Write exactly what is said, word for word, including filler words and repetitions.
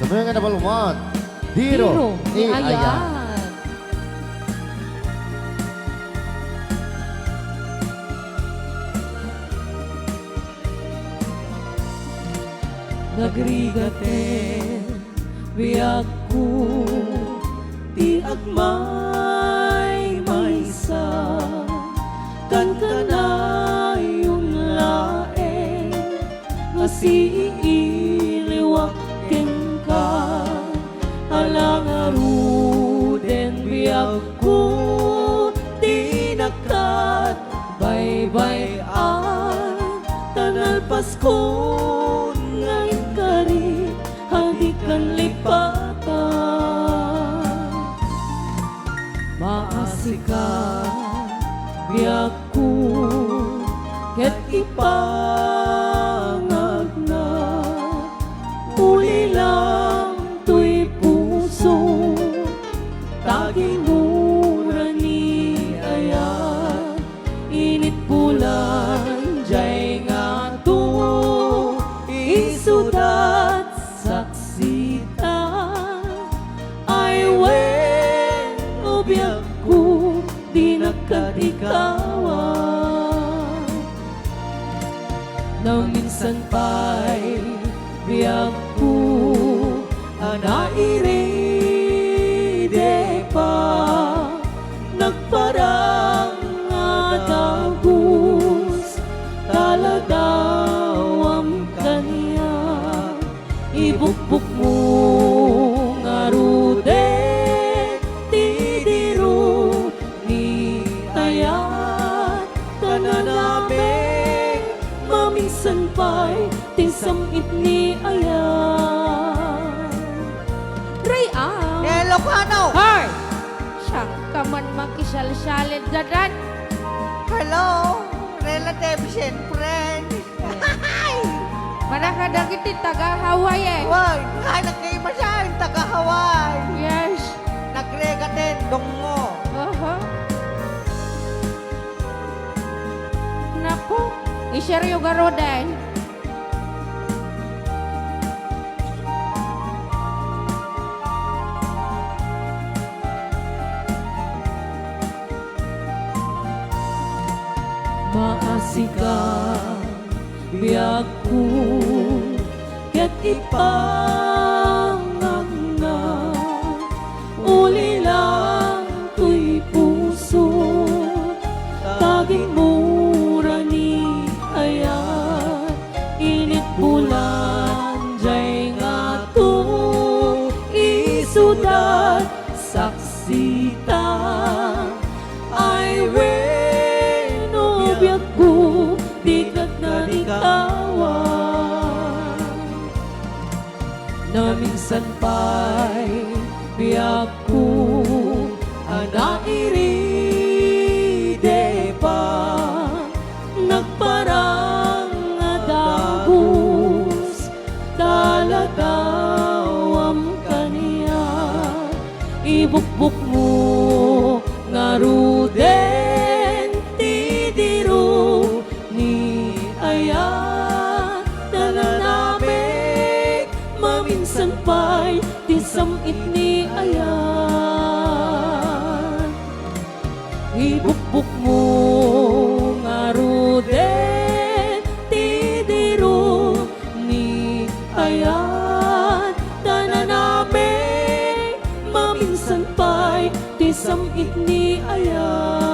Kami nga number one, Diro Diro ni ni Ayat. Ayat. Nagrigaten, biagko, ti agmaymaysa, kankanayon laeng nga siiliwak kenka. Ala ngaruden, biagko, ti nakat baybay-an, ta nalpaskon nga inkari a dikan lipatan. Maasika, biagko, ket ipangagna, ulilam toy puso, ta gimura ni Ayat, init bulan jay ngato, isudat saksita. Ay wen, o biagko, dinak kadikawan. Naminsan pay, biagko, a nairide pa, nagparang a dagus, ta ladawam kaniak. Ibukbokmo ngaruden ti diro ni Ayat, ta nanameng maminsan pay ti sam-it ni Ayat. Ray-am. Hello, Kano. Hoy! Siak ka man makisalsalid dadan. Hello, relatives and friends. Manaka dagiti taga Hawaii, eh. Wag, nga nagkaiba siya, yung taga Hawaii. Yes. Nagregaten, dongo. Aha. Naku, iseryo garuden. Maasika, biagko, ket ipangagna, ulilam toy puso, ta gimura ni Ayat, init bulan jay ngato, isudat saksita. Ay wen, o biagko, dikat nadikawan. Naminsan pay, biagko, a nairide pa, nagparang a dagus, ta ladawam kaniak. Ibukbokmo ngaruden ti diro ni Ayat, ta nanameng maminsan pay ti sam-it ni Ayat. Ibukbokmo ngaruden ti diro ni Ayat, ta nanameng maminsan pay ti sam-it ni Ayat.